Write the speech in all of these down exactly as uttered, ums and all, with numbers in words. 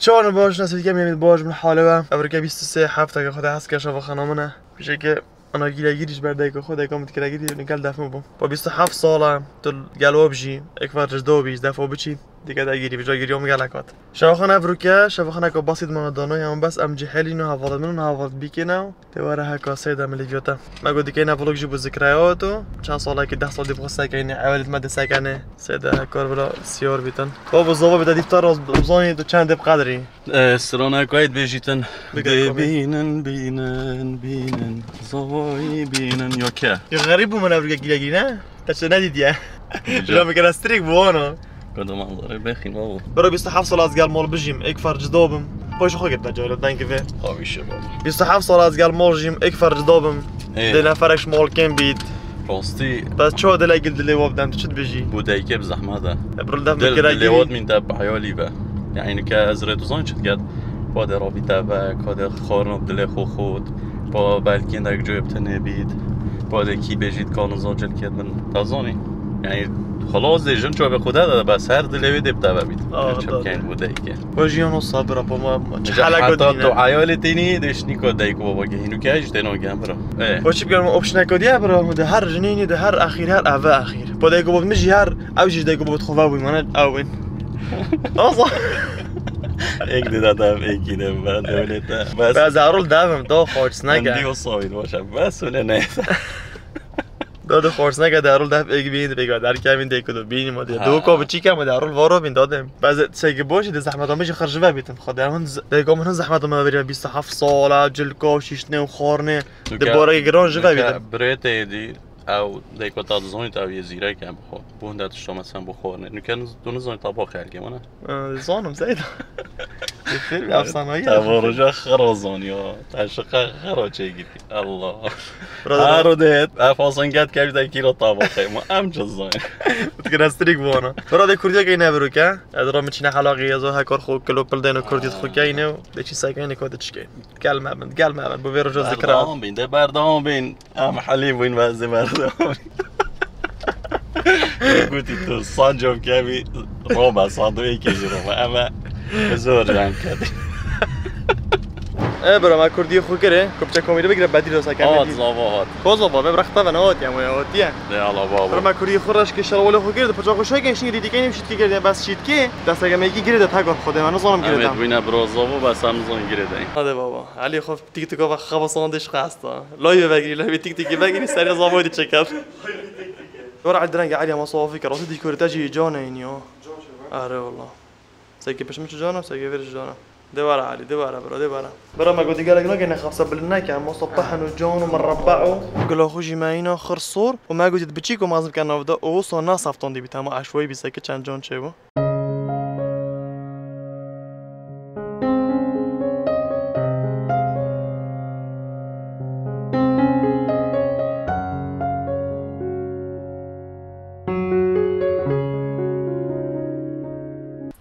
Çawan baş, nasıl kem yemî baş min hale ve. Evrike bîst û sê hefta ke Xwedê hes ke şeva xana min e. Pişeke ana gîre gîrîş ber dayka xwe, dayka min dikira gîrî, ne gel def min bû. Pa bîst û heft sala tu gel wab jî, ek var cizdo bî, def wab biçî. Dike de gîrî, bija gîrî om gelek hat. Şeva xana evruke, şeva xana ko basit mana dano, ya bes em cihel ino, heval min û heval bîkê ne. Te were heka seyda milî viyota. Me got dikeyne vlog jî bu zikraya tu. Çend sala ki deh sal dî bu sekeyne, ewelit me de sekene. Seyda hekar bila siyor bitin. Babo zava bide dîftar raz uzanî tu çend deb qedrî. Ee, sirona kayıt bêjîtin. Bigel komî. Dê bînin, bînin, bînin. Zavayî bînin. Yok ya. Ya xerîb bû min evruke gîre gîre. Te çi nedîtiye? Güzel. Jam kere strik bu ana. Kodu manzara bexîn babo. Bro, bîst û heft sal ez gel mal bijîm, ek fer cida bim. Xweş xwe girte cahil, dengê vê. Xawîşe babo. Bîst û heft sal ez gel mal jîm, ek fer cida bim. Ê. Dê neferek ji mal kêm bît. Rastî. Bes çawa dilê gil dilê wab dem, tu çi dibêjî? Bu dayke bi zehmet e. E, bro, def Dil, dikira dilê gilî. Wad min te bi heyalî be. Yani ke ez rê tu zan çi diket. Pa de rabî te be, ka de xarno dilê xwe xot. Pa belkî dek coyê bi tenê bît. Pa de kî bêjît ka niza cilkêt bin. Te zanî. Yani xelas dê jin çabe xwe de de bes her dilê wê dê bi te ve bît. Ah, çi da, bikên da. Bu dayke. Xwe jiyan o sabira pa ma, ma çi Ji helek heta dîne. Tu heyalê tênî dê şnî ka dayk baba ke hînû ke ji têno gem bira. E. Xwe çi bikim opşneko diye bira, de her jinînî de her axîr her eve axîr. Pa dayk baba min jî her ew jî dayk baba xwe ve bû, mane ew in. Asa. Ek de da da ek de ben de öyle de. Bes. Bes zarul davim, do xorç neke. Endi o soyun başa. Bes öyle ne. Da da xorç neke, darul def ek bin, pek der kemin de kudu bin ma de. Ha. Do ko biçi ke ma darul varo bin da dem. Bes sege boş de zahmet ama ji xırjı ve bitim. Xada hın z-, de ko min zahmet ama veriyor bîst û heft sala, cilka, şişne, xorne. De bora giran ji ve bitim. Brete di. Ew dayko ta dizanît ew yê zîrek em xwe. Bo hinde tişta mesela bo xwe ne. Nuke niz-, tu nizanî ta bo xelkê min e. Ee, zanim Seyda. Fêr bir efsanayî. Te bo roja xira zanî ya. Te şiqa xira çêkirî. Allah. Brother. Her o dêt, ev hasan get kevî de kîra ta bo xê. Ma em çi zanî. Dikire strik bu ana. Brother, Kurdiya ke ne biruke. Ez ra mi çine halaqî, ez o hekar xwe kilo pil deno Kurdiyet xwe ke ine. De çi sekene ko de çike. Gelme bin, gelme bin. Bu vê roja zikra. Berdam bin, de berdam bin. Em helî bûn, bezê merdum. Gotî tu sanco kevî, Roma, sandoyê kejî Roma. Eme zor can kedi. E, bro, me Kurdiyê xwe kirê, kupçe komîrî bigire, bedîl olsa kemî. Hat, zava hat. Ko zava, me bıraktı ve ne hat ya, ya hat ya. De ala baba. Bro, me Kurdiyê xwe reş ke şerwalê xwe kirê, de paça xwe şoy ke şî rîdî kenî şîtkê kirê, bes şîtkê. Desteke me yekî girê de tekor xwe de, me nizanim girê de. Em ê bûne bro zava, bes em nizan girê de. Hadi baba, Elî xwe TikTok va xaba sonde şqasta. Live vegirî, live TikTok'ê vegirî, serê zavoy de çeker. Wara Elî direnge Elî ama safî ke rastî dîkorê te jî can e ya. Are wala. Seke pişmiş cana, seke vêr cana. De wara Elî, de wara bro, de wara. Bro me gotî gelek nake ne xapsa bilin nake, ama sopa heno can û mirabba û. Gula xwe jî me îna xir sor û me gotî biçî ku mazim ke nav de û so na saftan dî bît, ama eşwayî bî seke çend can çêbû.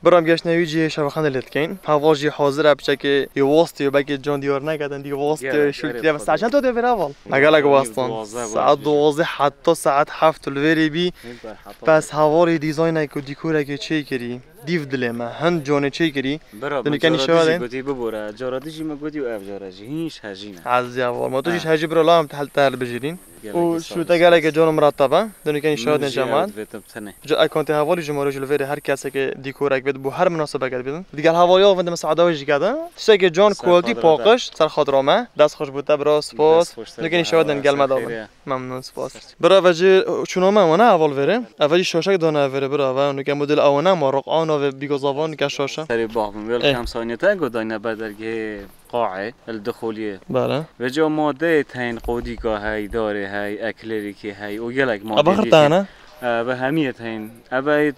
Biram geştine wî cihê şevaxan de lê dikeyin. Heval jî hazir e, piçekê yê wastê, belkê can diyar neketin, diyê wastê, Gerek, şûl gerek, kiriye ve xwedê. Saet çend de vêra heval? Me gelek wastan. Duwazdeh bû, Saet pêşî. Duwazdeh heta saet heft li vêrê bî. Nîm be, heta Bes hevalê dîzaynek û dîkorekê çêkirî. Dîv dilê me, hin canê çêkirî. Bira, Dûnî me kenî cara şewa dijî dên. Gotî bibore, cara dijî me gotî û ev cara jî hîn hîç hejî ne. Ez ya val, ma tu jî Ha. hejî bira lam te hel te hel bijîrîn. Gelek Û sağ şû ol, te gelek spas. Cano mirad te be. Dûnî kenî şewa Min dên jî cemal. Evet, vetim tenê. Ji ekonte hevalî ji moro ji li vêrê her keseke dîkorek bêt, bo her minasebeke bêt. Digel hevalî avin de me saada wê jî kede. Tiştekê can Ser quality xatira te. Paqij, ser xatira me. Dest xweş bo te bira, spas. Dest xweş, ser Dûnî kenî şewa dên, gel me da bin. Xêriye. Memnun, spas. Bira ve jî çûna me wana heval vêrê. Eve jî şaşek dana vêrê bira ve. Nuke model ewana ma roq ana ve bîgo zavan nuke şaşe. Serê bax bin. Welcome Eh. Saniyete go dayne ber dergehê qaê, el dixoliyê. Bele. Ve ca madeyê teyn qodîka hey, darê hey, eklerîkê hey. O gelek madeyê Aba xirtana? Ve hemiyê teyn. Eve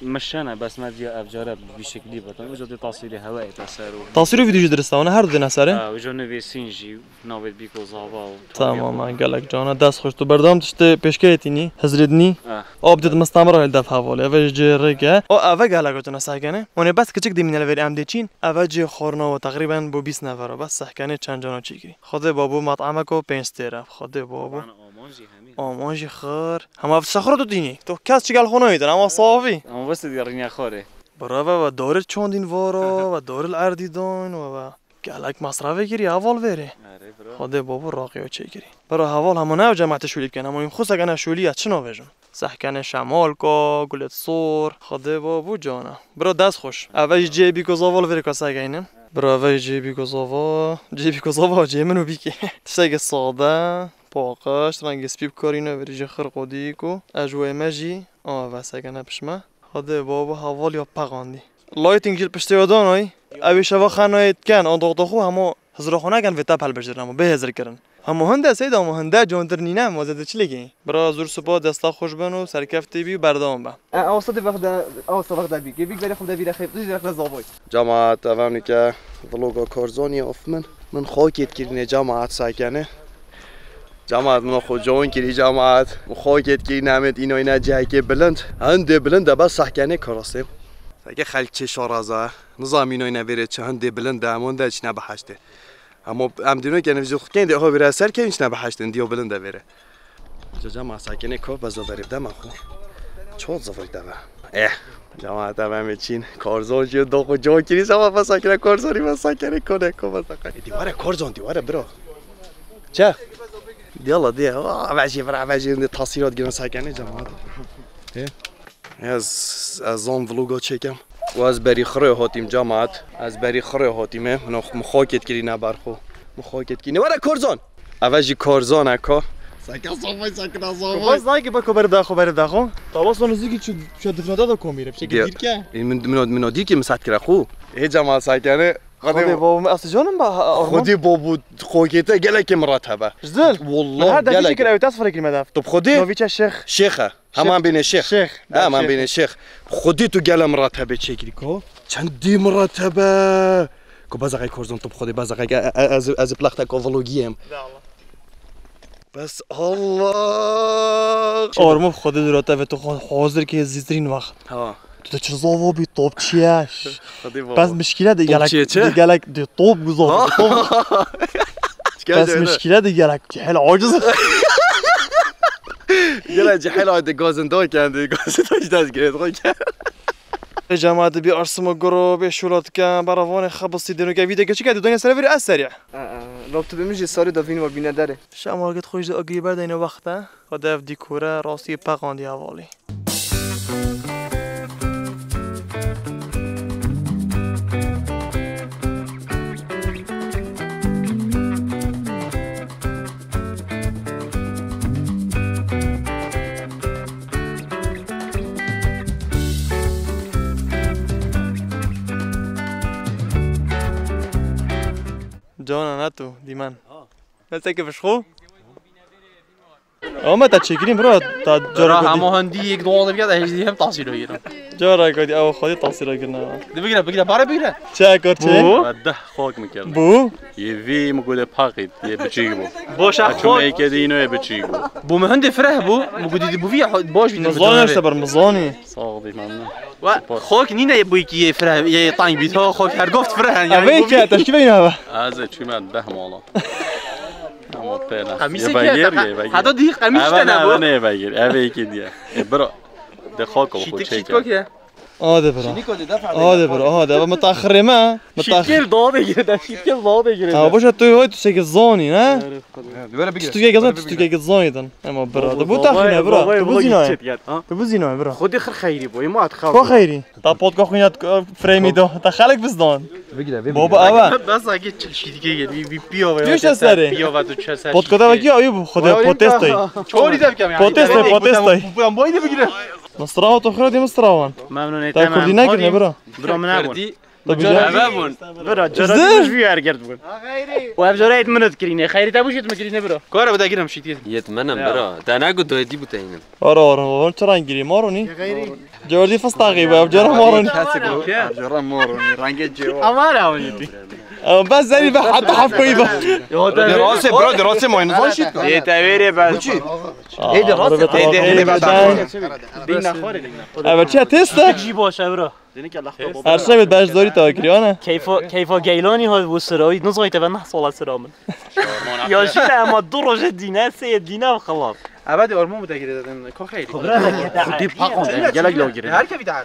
mişene bes me diya ev care bi şeklî batan. Uca de tasîrê hewa ê te ser o. Tasîr û vîdyo jî dirist e, wana her du dine serê? Ha, uca nivêsîn jî. Navê bîko zava û Tamam, ha, gelek cana, dest xweş. Tu berdewam tiştê pêşkeyê tînî, hizrê dinî. Ah. Ab dê mistamira hildef hevalê. Eve ji cihê rêk e. O eve gelek tune sehkene. Onê bes kiçik dimîne li vêrê em dê çîn. Eve cihê xwarina we teqrîben bo bîst nefera. Bes sehkene çend cana çêkirî. Xwedê babo mat'ameko pênc stêr e. Xwedê babo. Bana aman jî hemî. Aman jî xir. Hema ev tişta xwe re tu tînî. Tu kes çi gel xwe nayîtin, ama safî. Ama bes diye rînya xwarê. Bira ve, ve dorê çandîn vara, ve dorê li erdî dayn, ve, ve gelek mesrefê kirî heval vêrê. Erê, bira. Xwedê babo raqiyo çêkirî. Bira heval hema ne ew cemaetê şûlî bikin, hema yîn xwe sekene şûlî ya çi navêjin? Sehkene şemal ka, gulet sor, Xwedê babo cana. Bira dest xweş. Eve jî cê bî ku zava li vêrê ka sekeynin. Bira eve jî cê bî ku zava, cê bî ku zava cê min û bîkê. Tiştekê sade, paqij, rengê spî bikarîne, verî jî xirqodî ku ez ji wê me jî, a, eve sekene pişme. Xwedê babo heval ya peqandî. Lighting jî li piştê ya danayî. Ew ê şeva xenayê diken, an doxta xwe hema hizra xwe neken vê tep helbijêrin hema bê hizir kirin. Hema hinde seyda hema hinde cantir nîne, ma zêde çi lêkê? Bira zor spas, desta xweş bin û serkeftî bî û berdewam be. E, awsa de vexde, awsa vexde bî. Gê bî berê xwe de vîre xeyr, tu jî vexde zavay. Cemaat, eva nike vloga Karzanî of min. Min xakêt kirîne cemaat sekene. Cemaat, min xwe can kirî cemaat. Min xakêt kirî nemêt înoyne cihekê bilind. Hindê bilind e bes sehkenê karasê. Seke xelk çê şaraza. Nizam înoyne vêrê çi hindê bilind e, em hinde çine biheştê. Ama em dîno ke nevzî xwe kên dê ho vêre ser kên çine biheştê, diyo bilind e vêrê. Ca cemaat sekenê ko bezo verê dema xwe. Ço zivri deve. Eh. Cemaat eve me çîn. Karzon jî do xwe can kirî, cemaat bes sekene Karzonî bes sekene kone ko bes sekene. Dîware Karzon dîware bro. Çe? Diyala diye. Aa, vejî vira vejî de tasîrat girin sekene cemaat. He? Ez, ez zan vloga çêkem. Û ez berî xirê hatîm cemaat. Ez berî xirê hatîme. Min xo-, min xakêt kirîne ber xwe. Min xakêt kirîne. Were Karzon! Eve jî Karzon e ka. Seke zavay, seke zavay. Bas zayke bak, xwe beri daxo, beri daxo. Tabas onu zîkî çu, çu difnada da komîre. Pişekî dîrke. E, min, min, min o dîrke min sat kira xwe. Ê cemaat sekene. Xwedê babo min ez canim ba, ha, Orman. Xwedê babo xakête gelekê min re tebe. Ji dil? Wallah, her defî gelek. Fikir ew tas fikir me def. Tu bi Xwedê? Novîça Şêx. Şêx e. Heman bîne Şêx. Şêx. Heman bîne Şêx. Xwedî tu gele min re tebe çêkirî ko. Çendî min re tebe. Ko bezaqey Korzon tu bi Xwedê bezaqey, e, e, ez, ez plaxte ko vlogiyê em. Bes Allah. Ormo Xwedê dura tebe tu xwe hazir ke zîtirîn vaxt. Ha. Tu de çi zava bî top çi ye? Xwedê baba. Bes mişkile de gelek, de gelek de top bu zava. Bes mişkile de gelek cehil aciz. Gele cehil ayde gazin da kendi, gazin da işte az gerek koy. Cemaat bir arsıma goro, bir şulat kan, baravanı xabısı dönük evide geçik hadi dönüyor sana bir eser ya. Aa, laptopumuz sarı da vin var bine dere. Şamar git hoş da agri berdeyne vakta. Xwedê ev dîkore rastî peqandiye hevalî. Cana neto dîmen. Nesekê bi ji xwe. Ama te çêkirîn bira, ta cara Bira godî. Hema hindî yek dolar bigre, ez jî hem tahsîl girim. Cara godî, ew xwedî tahsîl girna. Di bigre, bigre, bare bigre. Çe kar çe? Bu? Ve deh xak min kir. Bu? Yê vî min gode paqît, yê biçîk bû. Boşa xak. Çumeyke dî îno yê biçîk bû. Bu min hindê fireh bû, min gudî di bu vî baş bî. Mizan işte ber mizanî. Sağ ol, memnun. Ve xak nîne bu iki yê fireh, yê tang bî. Xak her goft fireh. Eve ki, teşkî ve yine eve. Ez çûme deh mala. Ama pêla. Qemîsê ye bagir, ye bagir. Heta dî qemîs tene bu. Ne, ne bagir. Eve iki diye. E, bira. De xak o. Şitik şitik ya. Hadi bira. Hadi bira. Hadi bira. Mutaxirê me. Şitkil daha da girdi. Şitkil daha da girdi. Ha, boşa tu hoy tu sekiz zoni, ne? Böyle bir. Tutuke gazan, tutuke gazan yedin. Ama bira. Bu taxine bira. Bu zina. Bu zina bira. Xwedê xir xeyrî bû. Ema at xew. Xo xeyrî. Ta potka xwîna frêmî do. Ta xelek bizdan. Bigire, bigire. Baba ava. Bas agi çeşitike gel. Bir, bir piyo ve. Düşe seri. Piyo ve tu çe ser. Potka da ki ayı bu. Xwedê potestoy. Çori de bikem yani. Potestoy, potestoy. Bu yan boyda bigire. Mısra o toxra de mısra wan. Memnun ettim. Ta kurdî ne girne bira. Bira mına bu. Tabii canım. Eve bun. Bira, cara bir ergert bun. O ev cara et minut kirine. Xeyri te bu şit mi kirine bira. Kore bu da girem şit. Yet menem bira. Dana gu doydi bu teynim. Ara ara, çaran girî, maroni. Cordî fistaqî be, cara maroni. Cara maroni, rengê cêwa. Amara avnî. Ama ben seni be hatta hafkoyu be. Derasê, bro, derasê mayın zon şit. Yê te verê ben. Bu çi? Ê derasê, ê derasê. Dîna xore, dîna. Evet, çe teste? Jî boş e, bro. Her şey bir beş zori tawa kiriyor, ne? Keyfo, keyfo geylanî ha bu sıra, o nasıl ite ben nasıl ola sıra mı? Ya şimdi ama dur hoca dine, seyir dine xelas. Eve de orman bu da gire zaten. Ko xeyri. Xudî pakon, gelek lo gire. Her ke bir daha.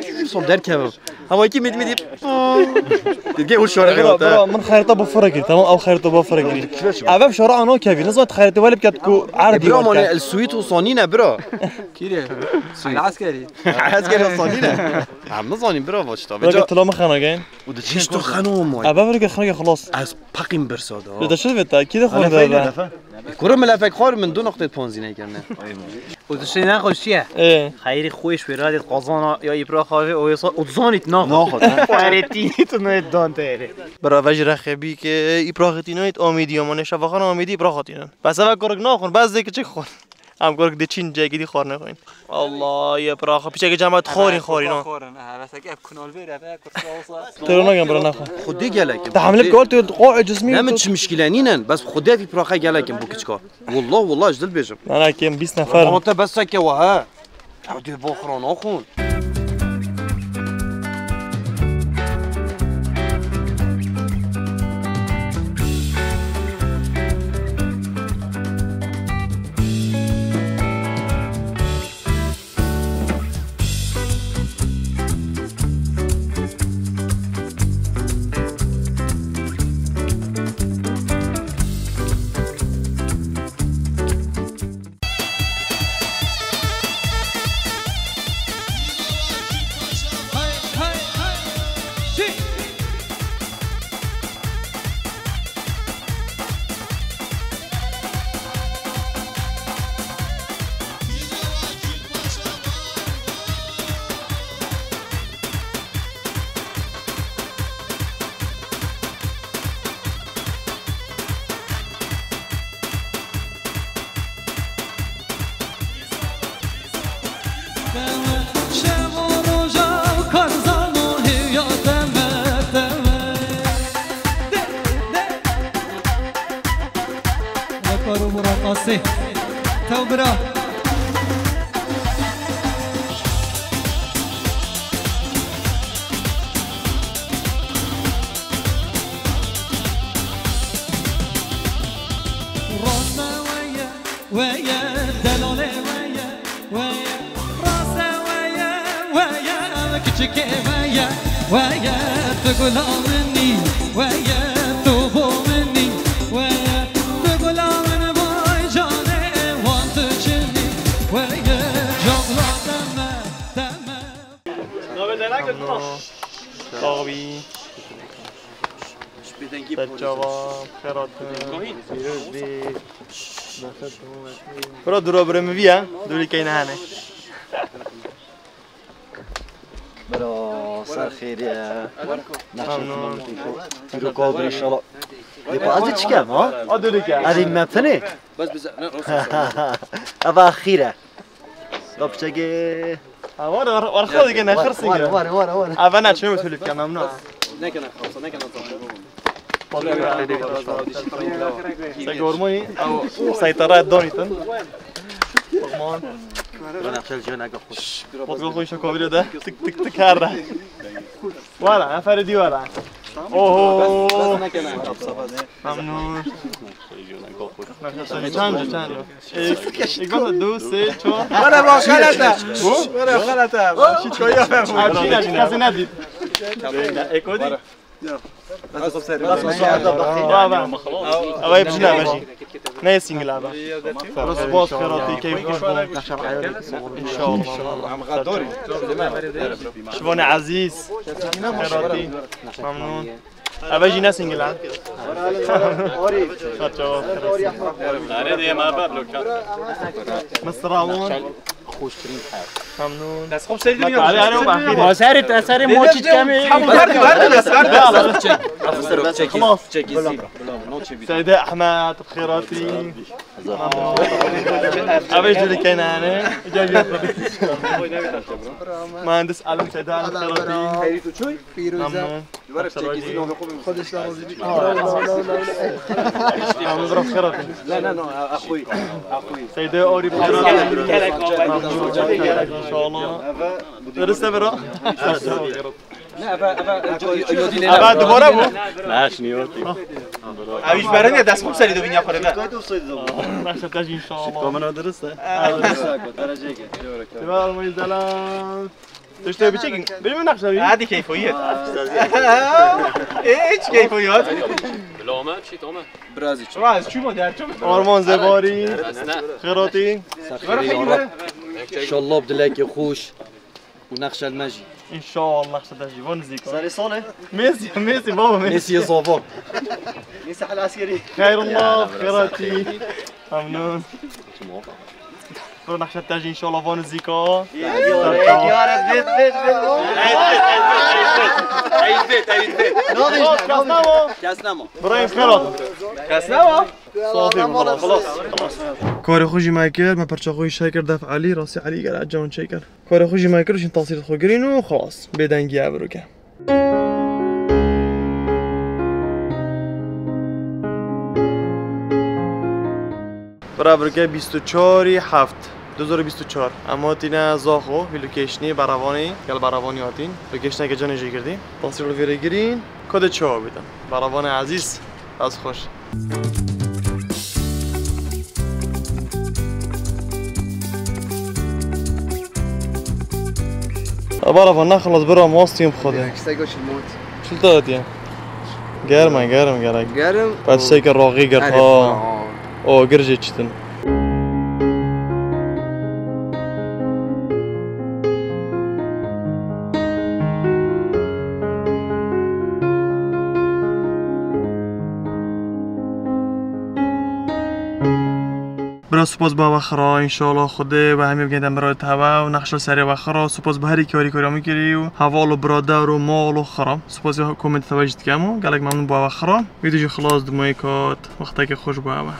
Sol derkevim. Hava ki mit mit. Didge o şora Bira, bira, min xerîta bo fira kir, tamam, ew xerîta bo fira kir. Ev ev şora ano kevî, nizan xerîta wele biket ku erdî Bira, mane wate. El Suît û Sanî ne, bira. Kîrê? El Eskerî. Eskerî û Sanî ne. Em nizanin, bira, vaşta. Bira, tila min xena geyn. Û di çeşt xeno mo. Ev ev ke xena ke xelas. Ez paqîm birsa da. Li de şil veta, kî de xor de. Kuro milefek xor min du noqtê ponzî nekirine. Û tu şey nexweş çi ye? Ê. Xeyrî xweş wê radê qazana ya îpraxa vê o yasa û zanît naxwe. Naxwe, ha. Xwerê tînî tu nê dan te erê. Bira vej rexebî ke îpraxê tînayît amîdî ya manê şevaxan amîdî îpraxa tînin. Bes eve kurik naxwin, bes dê kiçik xwin. Em kurik dê çîn cegî dî xwar nexwin. Allah ye îpraxa. Piçekê cema xorî xorî no. Xorî, ha, bes ev kunal vêre, ev kursa olsa. Tero nagen bira naxwe. Xwedê gelekim. Te hamle kol tu qo cismî. Ne min çi mişkîle nînen, bes xwedê vî îpraxa gelekim bu kiçka. Wallah, wallah, ji dil bêjim. Nana, kêm bîst nefer. Ama te bes seke wa, he? Ew dê boxran axun. Tew bira. Raste weye, weye, delale weye, weye. Raste weye, weye, kiçike weye, weye. Tu gula minî, weye, tu bo minî, weye. Tu gula min vay canê, wan tu çinî, weye. Cagla deme, deme. Saxbî. Serçava, xeratin. Pîroz bî. Bira dura bira min vî ya. Dûrî keyne hene. Bira ser xêrî ye. Memnun. Pîro kal bir inşallah. Dê pa ez çikem ha? A dûrî ke. Erî me finê. Eva xîre. Kapçege. Ha, var, var, var, xalî gene xırsın. Var, var, var, var. Ava ne çim tülüp ya, memnun. Ne kadar kalsa, ne kadar kalsa. Sek hormonî, ew seytera donîtin. Hormon. Potgol xwe îşe kovîre de. Tik tik tik her de. Wala, eferê dî wala. Oho. Memnun. Çend, çend. Ek, ek bana du, se, ço. Wala, wala, xelata. Bu? Wala, xelata. Şît koya ben bu. Abi, şît, şît, kesî nedît. Eko dî. Baba. Ew ê bijî nebe jî. Ne single abi. Spas, xêratî, keyf xweş bû. İnşallah. Şivanê ezîz. Xêratî. Memnun. Eve jî ne single ha. Çawa. Are de ma bab lo ka. Misra wan. Xweştirîn her. Memnun. Dest xweş Seydî. Hadi, hadi, bak. Ma serê te, serê moçî kemî. Tamam, verdi, verdi, dest verdi. Çek. Afsero çek. Tamam. Çek. Seyde Ahmet, xêratî. Eve jî li kenane. Gel, gel. Mühendis Alim Seyde Alim, xêratî. Memnun. Xwedê ji te razî bî. Tamam, bira, xêratî. Ne, ne, ne, axwî. Axwî. Seyde Orî, xêratî. İnşallah. Derste bira. Ne, eve, eve, eve dubare bû. Ne, şinî yotî. Ev iş beren ya, dest xwe serî do bînya xwe re. Nexşe te jî inşallah. Şiko min o derste. Derece. Selam. Tiştê biçîk, benim nexşe bî. Hadi keyfo yet. Hiç keyfo yet. Lome, çi tome? Biraz iç. Biraz çuma der çuma. Orman zebarî. Xêratî. Serxêrî ya Rab. İnşallah bi dilekê xweş û nexşel me jî. İnşallah nexşel te jî. Van zîka. Serê sale. Mesî, Mesî baba Mesî. Mesî zava. Mesî al askeri. Xeyrullah, xêratî. Memnun. Bro, nexşe te jî inşallah van zîka. Kes nema. Kes nema. Bro, xêrat. Kes nema. Safî bû, xelas. Karê xwe jî me kir, me perça xwe jî şeh kir, def Elî, rastî Elî gel can çêkir. Karê xwe jî me kir, şîn tasîrê xwe girîn û xelas. Bêdengî ev roke. Bira, virke bîst û çarî heft du hezar û bîst û çar. Em hatîne Zaxo, vî locationî, Berevanî, gel Berevanî hatîn. Locationeke canê jê girdî. Tasîr li vêrê girîn. Kodê çawa bîtin? Berevanê ezîz, ez xweş. Berevan, ne xelas bira, mastî bi xwe de. Sego çil mont. Çil te hatiye? Germ e, germ gerek. Germ. Pet şeke roxî girt ha. O girjê çitin. Bira spas ba we xira, înşallah Xwedê we hemî bigihîne mira te hewe û nexşa serê we xira. Spas bi herî karî kariya min kirî û heval û birader û mal û xira. Spas ya komêntê te we jî dikem û gelek memnûn ba we xira. Vîdyo jî xilas dimayê kat, wextekê xweş ba we.